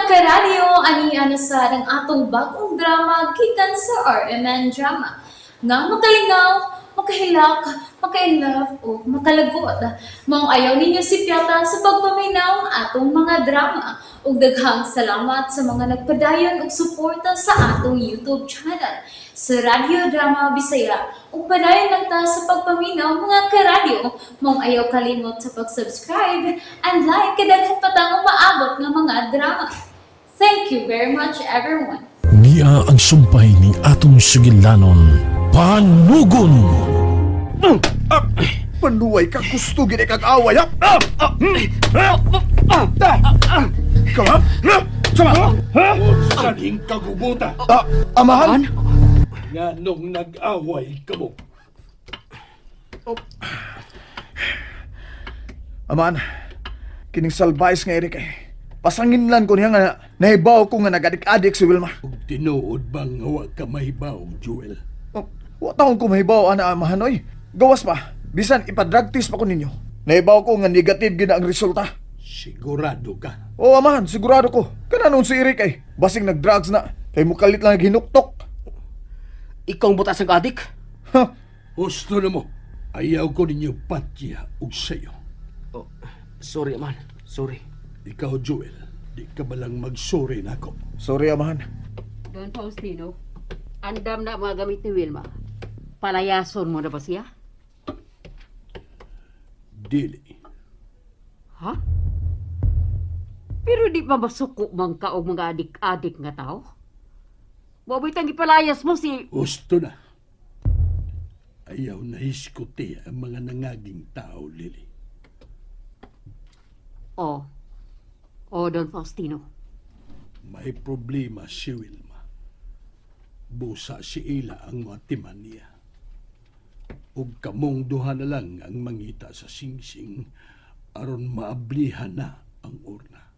Karadyo, ani ana sa ang atong bagong drama gikan sa RMN Drama. Nga makalingaw, makahilak, maka-inlove o makalagot. Maong ayaw ninyo sipyata sa pagpaminaw ang atong mga drama. Ug daghang salamat sa mga nagpadayon og suporta sa atong YouTube channel sa Radyo Drama Bisaya. Ug padayon lang ta sa pagpaminaw, mga karadyo. Maong ayaw kalimot sa pag-subscribe and like kay daghan pa tang umaabot nga mga drama. Thank you very much, everyone. Niya ang sumpay ni atong sugilanon, Panugon! Panuway ka, gusto gini kag away, ha? Ah! Ah! Hmm? Ah! Ah! Ah! Ikaw, ha? Ha? Sama! Ha? Saning kagubuta. Ah, amahan? Nga nung nag-away kamo. Amahan, kining salbais nga Eric eh. Pasanginlan ko niya nga nahibaw ko nga nagadik-adik si Wilma. Ug tinuod bang nga wa ka mahibaw, Joel? Oh, wa taon ko mahibaw ana, amahan, oy. Gawas pa, bisan ipa-drug test pa ko ninyo. Nahibaw ko nga negative gid ang resulta. Sigurado ka. Oo, amahan, sigurado ko. Kana noon si Eric ay basing nag-drugs na. Kay mukalit lang naghinuktok. Ikaw ang butas ng adik? Ha? Husto na mo. Ayaw ko ninyo patya og sayo. Oh, sorry, man. Sorry. Ikaw, Joel, di ka ba lang magsorry nako? Sorry, amahan. Don Faustino, andam na ang mga gamit ni Wilma. Palayason mo na ba siya? Dili. Ha? Pero di ba masuko man ka og mga adik-adik nga tao? Mabitang tang gipalayas mo si... Husto na. Ayaw na hiskuti ang mga nangaging tao, Lily. Oh. Oh, Don Faustino. May problema si Wilma. Busa si Ila ang matiman niya. Ug kamong duha na lang ang mangita sa singsing aron maablihan na ang urna.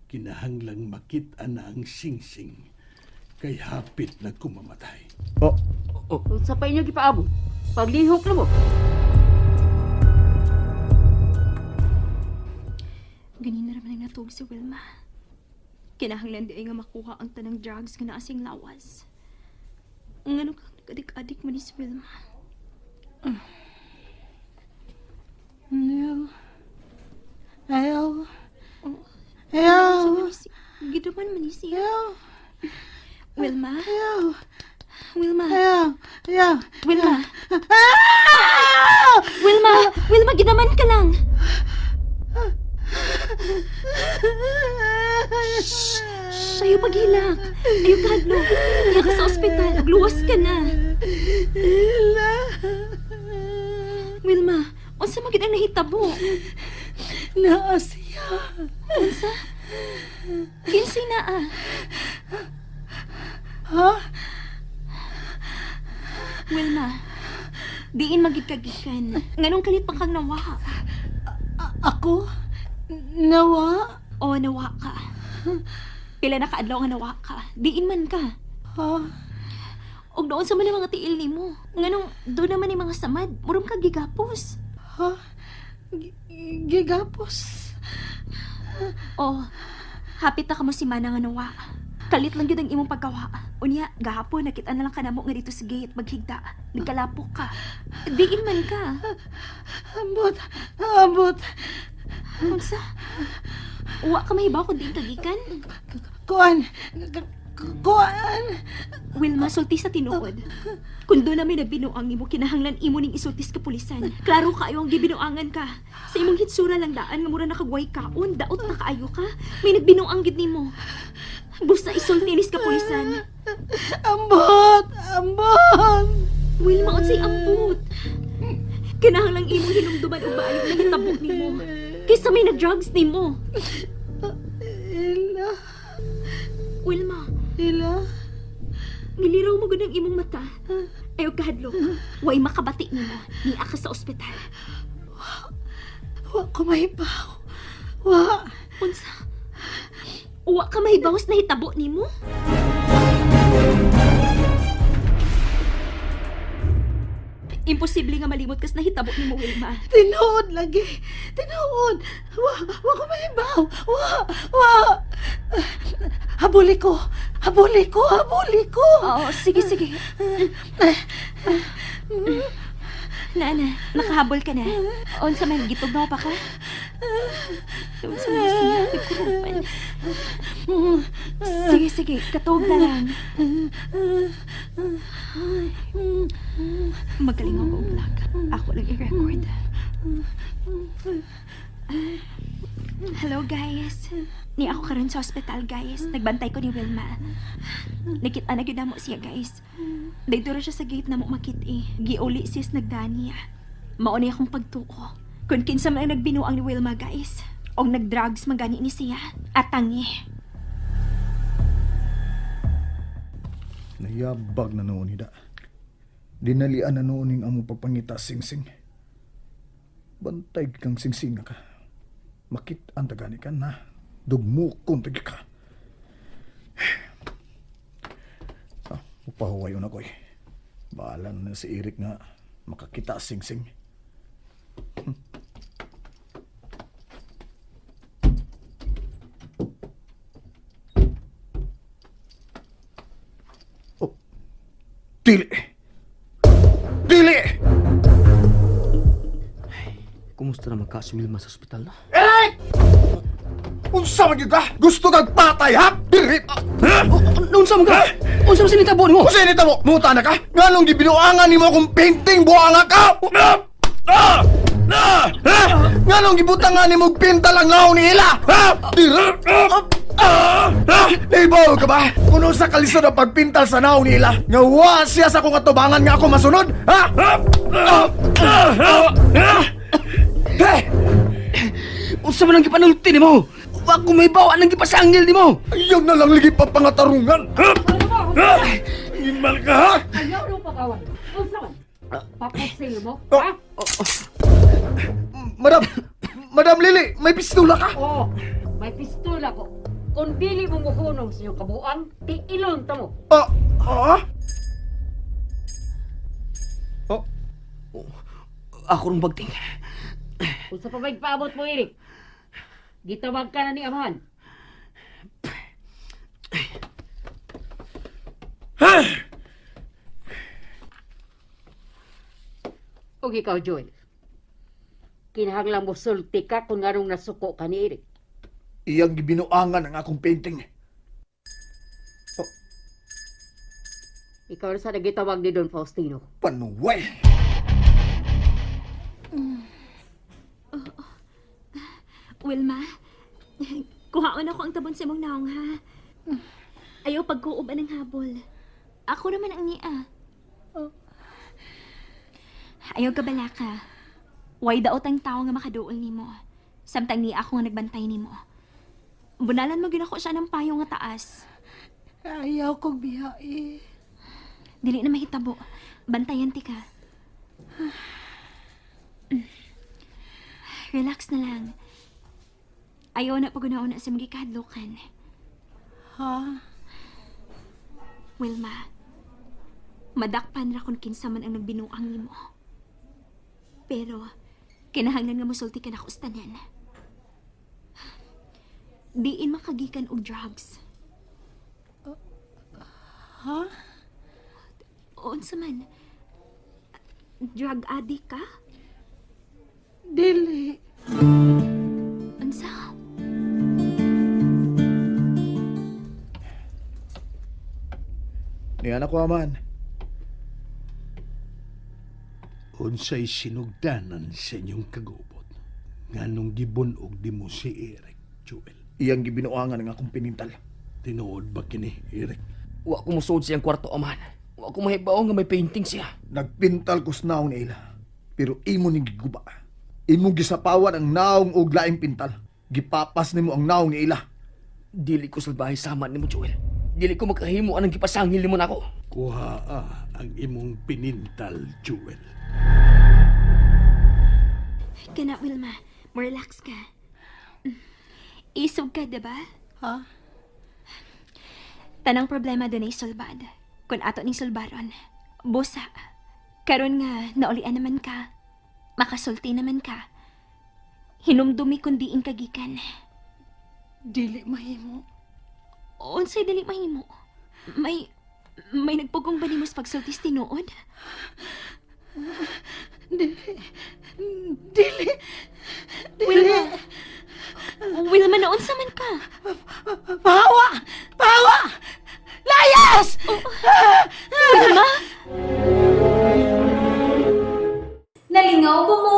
Kinahanglang makita na ang singsing kay hapit na kumamatay. Oh, Sa pa inyo gipaabot. Paglihok na mo. Ganina naman ang natug si Wilma. Kinahanglan di ay nga makuha ang tanang drugs nga naasing lawas. Ngano kang nag-adik-adik man ni si Wilma? Ayaw. Ayaw. Oh, Ayaw. Giduman man ni siya. Ayaw. Wilma? Ayaw. Wilma? Ayaw. Ayaw. Wilma? Ah! Wilma! Wilma, gidaman ka lang! Shh! Shh! Ayaw paghilak! Ayaw kahadlok! Iya ka sa ospital! Ugluwas ka na! Ila. Wilma, unsa man gid ang nahitabo? Naa siya. Unsa? Kinsay naa? Ha? Wilma, diin magid kagikan. Nganong kalit pa kang nawa? Ako? Nawa? O, nawa ka. Pila na kaadlaw nga nawa ka. Diin man ka. Ha? Og doon sa man ang mga tiil nimo. Nganong doon naman yung mga samad. Murom ka gigapos. Ha? Gigapos. O, hapit na kamo si Mana nga nawa. Kalit lang gyud ang imong pagkawa. Unya, gahapon nakita na lang kanamo nga dito sa gate maghigda. Nagkalapok ka. Diin man ka. Ambot. Ambot. Unsa? Wa ka mahibaw kung diin ka gikan? Kuan. Kuan. Wilma, sulti sa tinuod. Kung doon namin nagbinuang nimo, kinahanglan imo ning isulti sa kapulisan. Klaro kaayo ang gibinuangan ka. Sa imong hitsura lang daan nga mura nakagway kaon, daot na kaayo ka. May nagbinuang gid nimo. Busa isulti ni sa kapulisan. Ambot. Ambot. Wilma, unsay ambot? Kinahanglan imong hinumduman og maayo nahitabo nimo. Kaysa may nag-drugs nimo. Ila. Wilma, Ila. niliraw mo gud ang imong mata. Ayaw kahadlok. Way makabati nimo. Nia ka sa ospital. Wa ko mahibaw. Wa. Unsa? Wa ka mahibaw sa nahitabo nimo? Imposible nga malimot kas nahitabo nimo, Wilma. Tinuod lagi. Tinuod. Wa, wa ko mahibaw. Wa, wa. Habuli ko. Habuli ko. Habuli ko. Oo, sige, sige. Nana, nakahabol ka na. Unsa man gitugnaw pa ka? Unsa man siya, nagkurupan. Sige, sige, katuog na lang. Magaling ako vlog. Ako lang i-record. Hello, guys. Ni ako karon sa ospital, guys. Nagbantay ko ni Wilma. Nakita na gyud namo siya, guys. Dito ra siya sa gate namo makit-i. Giuli sis nagdani. Mao ni akong pagtuo. Kung kinsa man ang nagbinuang ni Wilma, guys. Og nagdrugs man gani ni siya. Atangi. Nayabag na noon hida. Dinalian na noon ning among pagpangita singsing. Bantay kang singsing na ka. Makit-an tagani ka na. Dugmukon tagi ka. Ah, upahuway na ko eh. Bahala na si Eric nga makakita singsing. Oh. Dili! Dili! Kumusta naman ka si Wilma sa ospital na? Eric! Unsa man gyud ka? Gusto kag patay ha? Dili! Ha? Unsa man ka? Unsa man sinitabo nimo? Unsa ni tamo? Muta na ka? Nganong gibinuangan nimo akong painting buanga ka? Ah! Ah! Ah! Ha? Nganong gibutangan nimo og pintal ang naong ni ila? Ha? Dili! Ah! Ah! Ah! Naibaw ka ba? Kuno sa kalisod ang pagpintal sa naong ni ila. Nga wa siya sa akong atubangan nga ako masunod? Ha? Ah! Ah! Ah! Ah! Ah! Unsa man ang gipanulti nimo? Wa ko may bawa ang gipasangil nimo. Ayaw na lang lagi papangatarungan. Ha? Ha? Imal ka ha? Ayaw nung pag-away. Unsa man? Papasil mo? Oh. Ha? Madam, Madam Lily, may pistola ka? Oo, may pistola ko. Kung dili mo muhunong sa inyong kabuang, tiilon ta mo. Ah, ah? Oh, Ako rong bagting. Unsa pa may paabot mo, Eric? Gitawag ka na ni Amahan. Ug ikaw, Joel. Kinahanglan mo sulti ka kung nganong nasuko ka ni Eric. Iyang gibinuangan ang akong painting. Ikaw na sa nagitawag ni Don Faustino. Panuway! Wilma, kuhaon ako ang tabon sa imong naong ha. Ayaw pagkuob ang habol. Ako naman ang niya. Ayaw kabala ka. Way daot ang tao nga makaduol nimo. Samtang niya ako nga nagbantay nimo. Bunalan mo gyud ako siya ng payo nga taas. Ayaw kong biyae. Dili na mahitabo. Bantayan ti ka. Relax na lang. Ayaw na pagunaon na sa mga kahadlukan. Ha? Wilma, madakpan ra kung kinsa man ang nagbinuang nimo. Pero, kinahanglan nga mosulti ka na tanan. Diin makagikan og drugs. Ha? Unsa man? Drug addict ka? Dili. Unsa? Niyan ako, aman. Unsay sinugdanan sa inyong kagubot. Nganong gibunog di mo si Eric, Joel. Iyang gibinuangan ang akong pinintal. Tinuod ba kini, Eric? Wa ko mosuod siyang kwarto amahan. Wa ko mahibaw nga may painting siya. Nagpintal ko sa naong ni ila. Pero imo ning giguba. Imo gisapawan ang naong og laing pintal. Gipapas nimo ang naong ni ila. Dili ko salbahe sama nimo, Joel. Dili ko makahimo anang gipasangil nimo nako. Kuha ah, ang imong pinintal, Joel. Kana, Wilma, mo relax ka. Isog ka, diba? Ha? Tanang problema doon ay solbad. Kung ato ning solbaron, busa. Karon nga naulian naman ka. Makasulti naman ka. Hinumdumi kun diin ka gikan. Dili mahimo. Unsay dili mahimo? May nagpugong ba nimo sa pagsulti sa tinuod? Dili. Dili. Dili. Wilma. Wilma, naunsa man ka? Pahawa! Pahawa! Layas! Wilma? Nalingaw ba mo?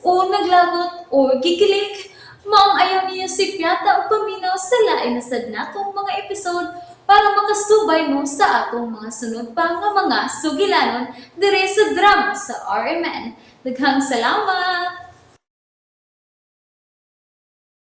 O naglagot o gikilig? Maong ayaw niyo si Piata o paminaw sa lain na sad natong mga episode para makasubay mo sa atong mga sunod pa nga mga sugilanon dire sa drama sa RMN. Daghang salamat!